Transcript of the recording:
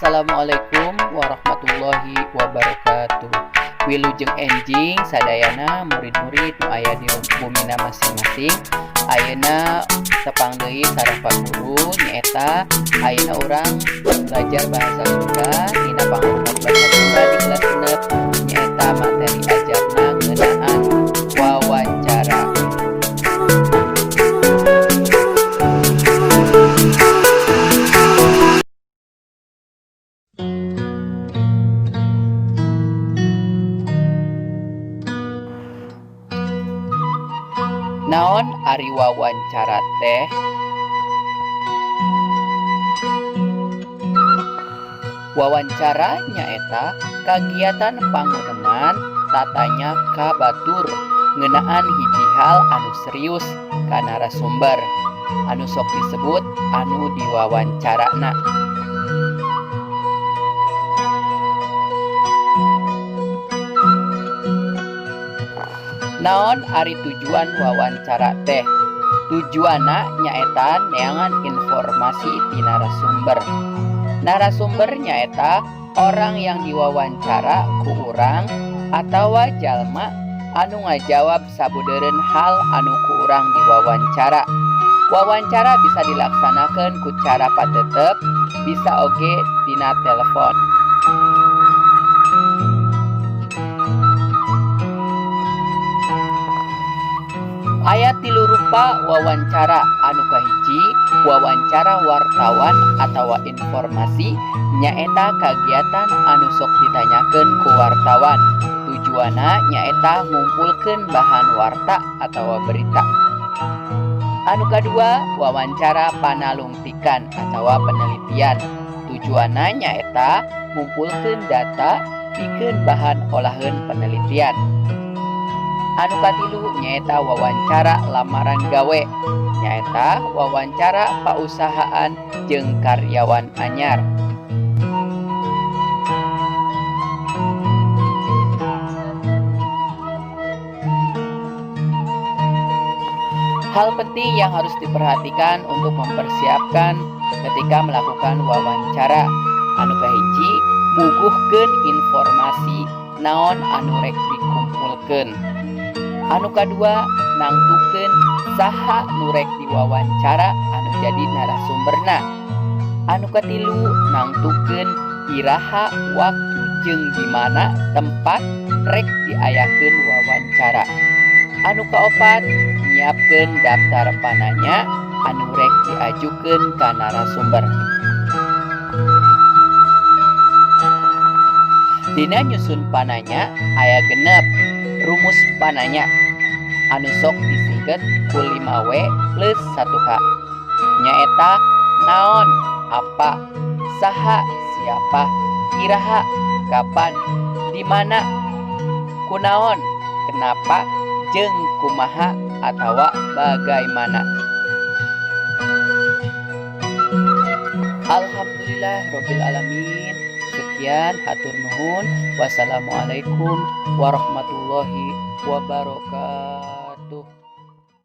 Assalamualaikum warahmatullahi wabarakatuh. Wilujeng enjing sadayana murid-murid nu aya di bumina masing-masing. Ayeuna tepang deui sareng Pak Guru, nyaeta ayeuna urang belajar bahasa Sunda dina pangrumat bahasa Sunda di kelas 6, nyaeta materi ajarna ngeunaan wawancara. Naon ari wawancara teh? Wawancara nyaeta kagiatan panguneman tatanya ka batur ngeunaan hiji hal anu serius ka narasumber anu sok disebut anu diwawancarana. Naon ari tujuan wawancara teh? Tujuanna nyaeta neangan informasi ti narasumber. Narasumber nyaeta orang yang diwawancara ku urang atawa jalma anu ngajawab sabudeureun hal anu ku urang diwawancara. Wawancara bisa dilaksanakeun ku cara patetep, bisa oge tina telepon. Aya tilu rupa wawancara, anu kahiji wawancara wartawan atawa informasi, nyaeta kagiatan anu sok ditanyakeun ku wartawan, tujuanna nyaeta ngumpulkeun bahan warta atawa berita. Anu kadua wawancara panalungtikan atawa penelitian, tujuanna nyaeta ngumpulkeun data pikeun bahan olaheun penelitian. Anu katilu nyaeta wawancara lamaran gawe, nyaeta wawancara pausahaan jeung karyawan anyar. Hal penting yang harus diperhatikan untuk mempersiapkan ketika melakukan wawancara. Anu kahiji, muguhkeun informasi naon anu rek dikumpulkeun. Anu kadua, nangtukeun saha nu rek diwawancara anu jadi narasumberna. Anu katilu, nangtukeun iraha waktu jeung di mana tempat rek diayakeun wawancara. Anu kaopat, nyiapkeun daftar pananya anu rek diajukeun ka narasumber. Dina nyusun pananya aya 6 rumus pananya anu sok disingket ku 5W plus 1H, nyaeta naon, apa, saha, siapa, iraha, kapan, di mana, kunaon, kenapa, jeung kumaha atawa bagaimana. Alhamdulillah robbil alamin. Sekian, hatur nuhun. Wassalamualaikum warahmatullahi wabarakatuh.